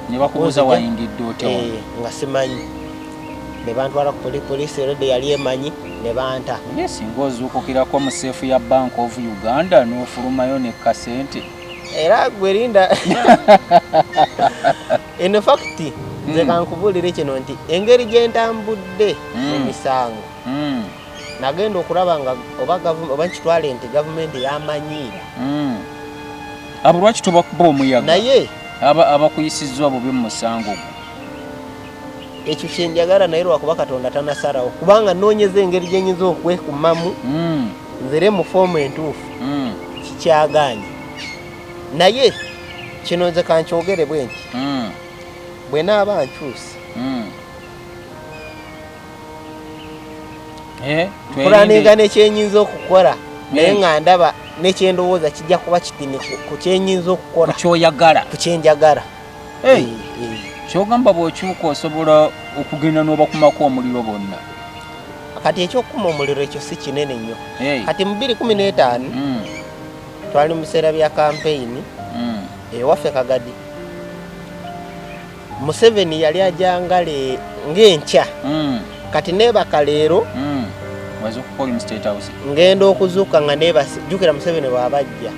B: Ne bakubuuza
C: Kunzija.
B: wayingidde otya wano?
C: Nga simanyi, ne bantwala ku poliisi, already yali emanyi, ne banta.
B: Naye singa ozuukukirako mu safe ya Bank of Uganda n'ofulumayo ne kasente.
C: Era gwe linda. In fact, nze kankubuulire kino nti engeri gye ntambudde mu misango, nagenda okulaba nga oba oba nkitwale nti gavumenti yamanyiira.
B: Abo lwaki tobakuba omuyaga?
C: Naye
B: Abakuyisizza obubi mu musango gwo.
C: Ekyo kyenjagala, naye lwakuba Katonda tanasalawo, kubanga noonyeza engeri gyenyinza okwekumamu nzire mu form entuufu, kikyagaanye. Naye kino nze kankyogere bwe nti, bwe naaba nkyusa, mpulaninga nekyenyinza okukola, naye nga ndaba nekyendowooza kijja kuba kitini ku kyenyinza okukola.
B: Kyoyagala.
C: Ku kyenjagala.
B: Hey,
C: Eh.
B: kyogamba bw'okyuka osobola okugenda n'obakumako omuliro bonna?
C: Kati ekyokukuma omuliro ekyo si kinene nnyo.
B: Hey.
C: Kati mu 2015 twali mu biseera bya kampeyini ewaffe Kagadi. Museveni yali ajangale ng'enkya. Kati neebaka leero,
B: Wazuukuka oli mu State House.
C: Ngenda okuzuuka nga neebase, jjukira Museveni bw'abajja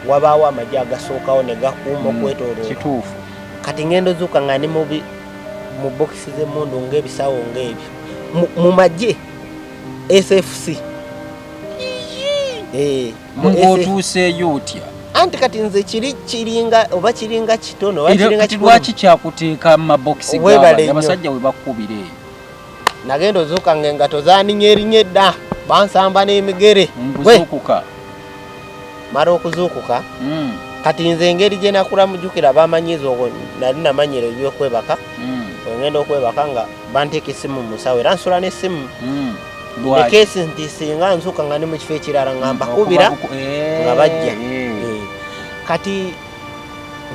C: wabaawo amagye agasookawo ne gakuuma okwetooloola.
B: Kituufu.
C: Kati ngenda ozuuka nga ndi mu bokisi z'emmundu ng'ebisawo ng'ebyo mu magye SFC.
B: Ng'otuuseeyo otya?
C: Anti kati nze kiri kiringa oba kiringa kitono oba kiringa
B: kikulu. Lwaki kyakuteeka mu mabokisi g'abantu abasajja we bakukubira eyo?
C: Nagenda ozuuka ng'engato zaaninya erinnya edda, bansamba n'emigere.
B: Nkuzuukuka.
C: Mala okuzuukuka. Kati nze engeri gye nakula mujjukira bamanyiiza okwo nali namanyira ebyokwebaka. Ngenda okwebaka nga banteeka essimu mu nsawo era nsula n'essimu. Nekesi nti singa nzuuka nga ndi mu kifo ekirala nga mbakubira nga bajja. Kati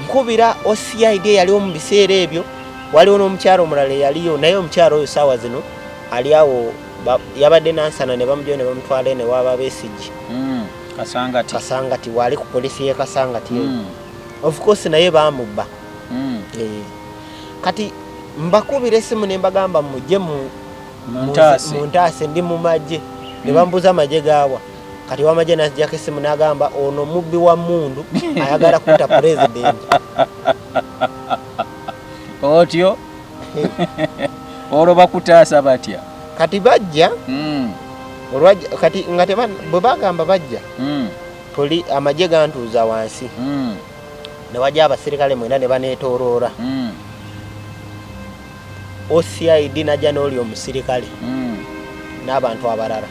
C: nkubira OCID eyaliwo mu biseera ebyo, waliwo n'omukyalo omulala eyaliyo, naye omukyalo oyo saawa zino ali awo yabadde Nansana ne bamugyayo ne bamutwala eno ewa Besigye.
B: Kasangati.
C: Kasangati waali ku poliisi y'e Kasangati eyo. Of course naye baamubba. Kati mbakubira essimu ne mbagamba mujje muntaase ndi mu magye. Ne bambuuza amagye gaawa. Kati wamagye n'aggyako essimu n'agamba ono mubbi wa mmundu ayagala kutta pulezidenti.
B: Otyo olwo bakutaasa batya?
C: Kati bajja kati nga bwe bagamba bajja poli amagye gantuuza wansi ne wajja abasirikale mwena ne baneetooloola. OCID najja n'oli omusirikale n'abantu abalala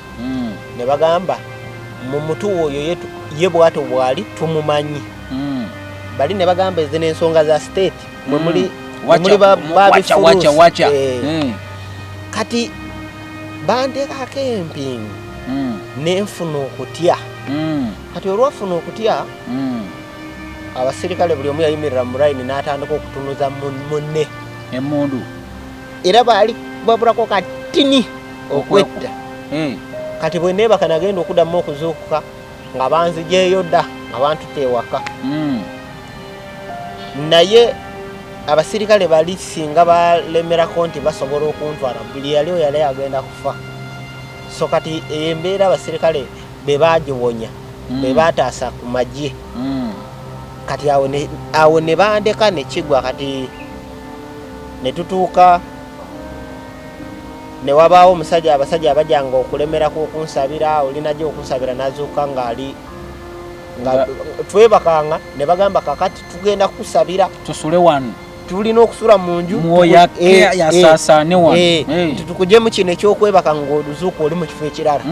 C: ne bagamba mu mutu oyo ye bw'atyo bw'ali tumumanyi. Bali ne bagamba ezo n'ensonga za state mwe muli
B: wacha.
C: Kati banteekako empingu nenfuna okutya. Kati olwafuna okutya abasirikale buli omu yayimirira mu layini n'atandika okutunuza munne
B: emmundu
C: era baali babulako katini okwetta. Kati bwe neebaka nagenda okuddamu okuzuukuka nga banzijeeyo dda nga bantuta ewaka. Naye abasirikale bali singa balemerako nti basobola okuntwala buli yali oyo yali agenda kufa. So kati embeera abasirikale be baagiwonya be baataasa ku magye. Kati awo ne bandeka ne kigwa. Kati ne tutuuka ne wabaawo omusajja, abasajja abajjanga okulemerako okunsabira, oli najja okunsabira n'azuuka ng'ali nga twebakanga ne bagamba kakati tugenda kusabira
B: tusule wano,
C: tulina okusula mu nju
B: mwoyo yasaasaane wano
C: tukuggyemu kino ekyokwebaka ng'ozuuka oli mu kifo ekirala.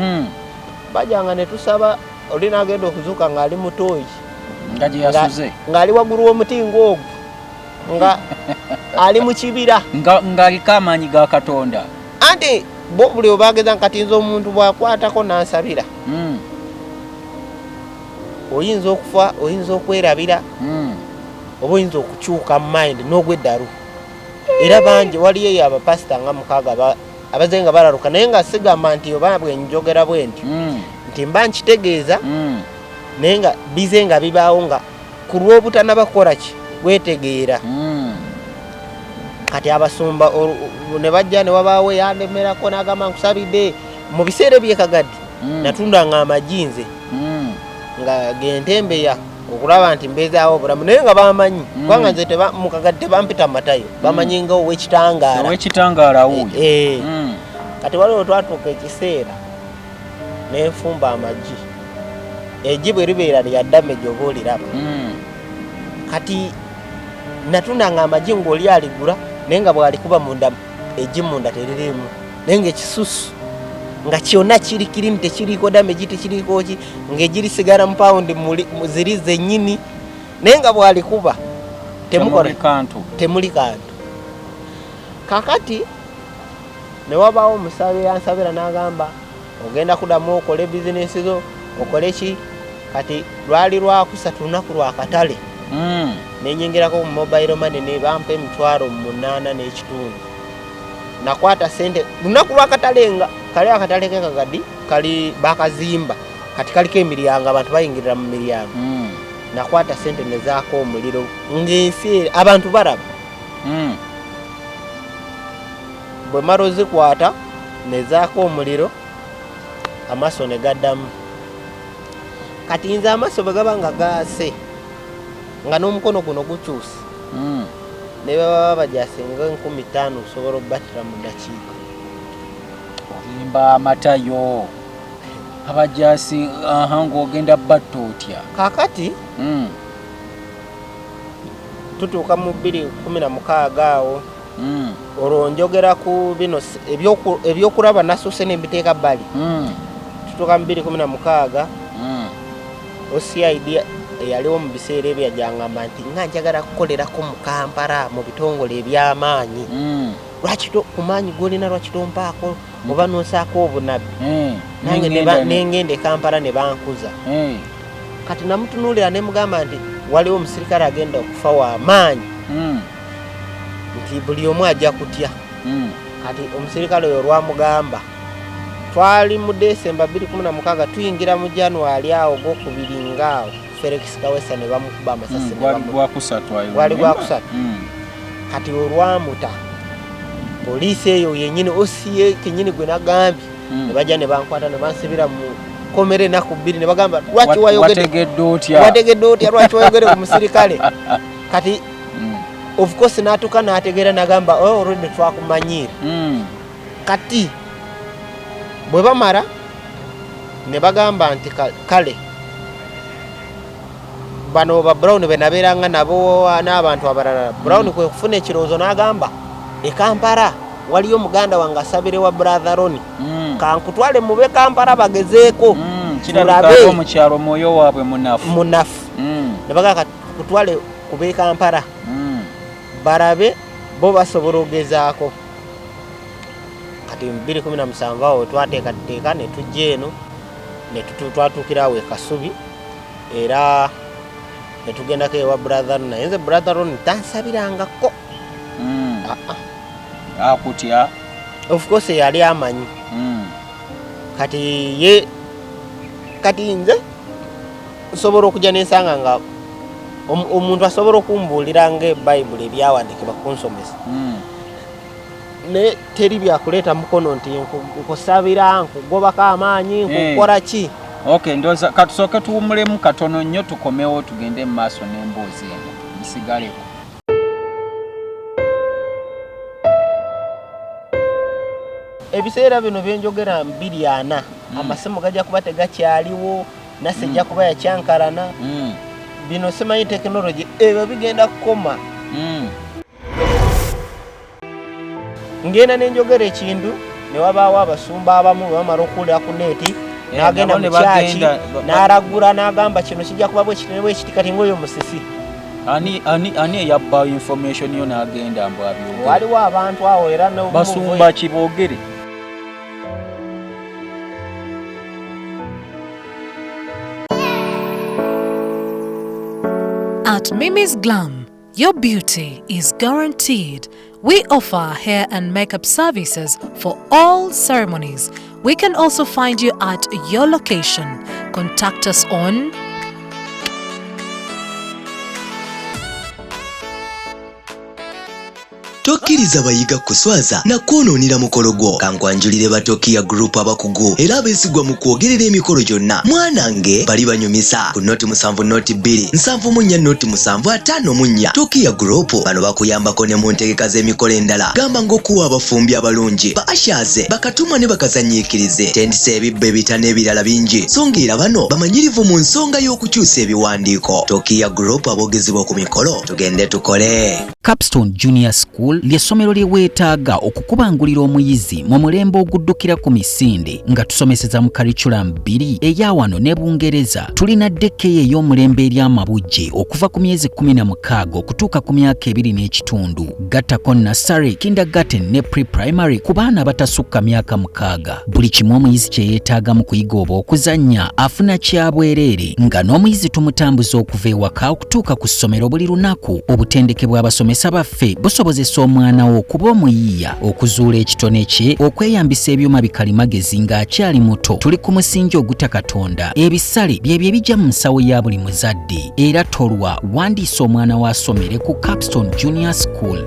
C: Bajjanga ne tusaba, oli n'agenda okuzuuka ng'ali mutooyi
B: nga gye yasuze
C: ng'ali waggulu w'omuti ng'ogwo nga ali mu kibira
B: ng'aliko amaanyi ga Katonda.
C: Anti bo buli obageza kati nze omuntu bw'akwatako n'ansabira oyinza okufa, oyinza okwerabira, oba oyinza okukyuka mind n'ogw'eddalu. Era bangi waliyo eyo abapasita nga mukaaga abaze nga balaluka, naye nga sigamba nti oba bwe njogera bwe ntyo nti mba nkitegeeza, naye nga bize nga bibaawo nga ku lw'obutanaba kukola ki wetegeera. Kati abasumba ne bajja ne wabaawo yandemerako n'agamba nkusabidde. Mu biseera eby'e Kagadi natundanga amagi nze nga gentembeya okulaba nti mbeezaawo obulamu, naye nga bamanyi kubanga nze mu Kagadi tebampita Matayo, bamanyi nga ow'ekitangaala.
B: Ow'ekitangaala wuuyo.
C: Kati waliwo twatuuka ekiseera nenfumba amagi, eggi bwe libeera lya damage oba oliraba. Kati natundanga amagi ng'oli aligula, naye nga bw'alikuba munda eggi munda teririimu, naye ng'ekisusu nga kyonna kiri clean, tekiriiko damage, tekiriiko ki, ng'eggi lisigala mu pawundi ziri zennyini, naye nga bw'alikuba temukola
B: temuli kantu,
C: temuli kantu. Kakati ne wabaawo omusabi yansabira n'agamba ogenda kuddamu okole bizinesi zo okole ki. Kati lwali lwakusatu, lunaku lwa katale, nenyingirako mu mobile money ne bampa 8,500. Nakwata sente lunaku lwakatale nga kali akatale ke Kagadi kali bakazimba kati kaliko emiryango, abantu bayingirira mu miryango. Nakwata sente nezaako omuliro ng'ensi abantu baraba. Bwe mala ozikwata Nezaako omuliro, amaaso ne gaddamu. Kati nze amaaso bwe gaba nga gaase, nga n'omukono guno gukyuse, ne baba bajasinga 5000 osobola obbattira mu ddakiika.
B: Olimba amatayo abajasi, aha, ng'ogenda batta otya?
C: Kaakati tutuuka mu 2016 awo, olwo njogera ku bino ebyokulaba nasuuse ne mbiteeka bbali. Tutuuka mu 2016, OCID eyaliwo mu biseera ebyo yajangamba nti nga njagala kukolerako mu Kampala mu bitongole eby'amaanyi. Lwaki ku maanyi g'olina lwaki tompaako oba n'osaako obunabbi? Nange nengenda e Kampala ne bankuza. Kati namutunuulira ne mugamba nti waliwo omusirikale agenda okufa w'amaanyi, nti buli omu ajja kutya. Kati omusirikale oyo olwamugamba, twali mu Desemba 2016, tuyingira mu January awo ogwokubiri ngaawo Felix Kawesa ne bamukuba amasasi.
B: Gwali gwakusatu ayo.
C: Gwali gwakusatu. Kati olwamuta, poliisi eyo yennyini, OCA kennyini gwe nagambye, ne bajja ne bankwata ne bansibira mu kkomera ennaku 2, ne bagamba lwaki wayogedde,
B: wategedde otya?
C: Wategedde otya? Lwaki wayogedde ku musirikale? Kati of course n'atuuka n'ategeera n'agamba, oh, already twakumanyiira. Kati bwe bamala ne bagamba nti kale bano ba Brown be nabeeranga nabo n'abantu abalala. Brown kwe kufuna ekirowoozo n'agamba, e Kampala waliyo muganda wange asabire wa Brother Ronnie, kankutwale mube Kampala bagezeeko.
B: Kirabika
C: tulabe.
B: Abo mu kyalo mwoyo waabwe munafu.
C: Munafu. Ne bagamba kutwale kube Kampala, balabe bo basobola ogezaako. Kati mu 2017 awo twateekateeka ne tujja eno, ne twatuukira awo e Kasubi, era ne tugendako ewa Brother Ron. Naye nze Brother Ron tansabirangako. Ah, ah.
B: Akutya.
C: Of course yali amanyi. Kati ye, kati nze nsobola okujja nensanga nga omuntu asobola okumbuulira nga Bayibuli ebyawandiikibwa kunsomesa, naye teri byakuleeta mukono nti nkusabira, nkugobako amaanyi, nkukola ki.
B: Okay, ndowooza katusooke tuwummulemu katono nnyo, tukomewo tugende mu maaso n'emboozi eno. Musigaleko.
C: Ebiseera bino byenjogera 2040, amasimu gajja kuba tegakyaliwo, nase ejja kuba yakyankalana. Bino simanyi tekinologi ebyo bigenda kukoma. Ngenda nenjogera ekintu ne wabaawo abasumba abamu bwe bamala okuwulira ku neeti, n'agenda
B: nabo
C: mu
B: ne
C: kyaki,
B: bagenda,
C: n'alagula n'agamba kino kijja kuba bwe kiti ne bwe kiti. Kati ng'oyo musisi.
B: Ani eyabba information yo n'agenda mbu abyogere?
C: Waliwo abantu awo era
B: basumba kiboogere.
A: At Mimi's Glam, your beauty is guaranteed. We offer hair and makeup services for all ceremonies. We can also find you at your location. Contact us on
D: Tokkiriza bayiga kuswaza na kwonoonera mukolo gwo. Kankwanjulire ba Tokiya Group, abakugu era abeesigwa mu kwogerera emikolo gyonna. Mwanange bali banyumisa ku 07 02 74 07 54. Tokiya Group bano bakuyambako ne mu ntegeka z'emikolo endala, gamba ng'okuwa abafumbi abalungi, ba ashaze, bakatuma ne bakazanyiikirize, tendisa, ebibbo, ebita n'ebirala bingi. So ng'era bano bamanyirivu mu nsonga y'okukyusa ebiwandiiko. Tokiya Group, aboogezebwa ku mikolo. Tugende tukole.
E: Capstone Junior School ly'essomero lye weetaaga okukubangulira omuyizi mu mulembe oguddukira ku misinde, nga tusomeseza mu curriculum bbiri, eya wano ne Bungereza. Tulina daycare ey'omulembe eri amabujje okuva ku myezi 16 okutuuka ku myaka 2.5, gattako nursery, kindergarten ne pre-primary ku baana abatasukka myaka 6. Buli kimu omuyizi kye yeetaaga mu kuyiga oba okuzannya afuna kya bwereere, nga n'omuyizi tumutambuza okuva ewaka okutuuka ku ssomero buli lunaku. Obutendeke bw'abasomesa baffe busobozesa omwana wo okuba omuyiiya, okuzuula ekitone kye, okweyambisa ebyuma bikalimagezi ng'akyali muto. Tuli ku musingi oguta Katonda. Ebisale byebyo ebijja mu nsawo ya buli muzadde, era tolwa wandiisa omwana wo asomere ku Capstone Junior School.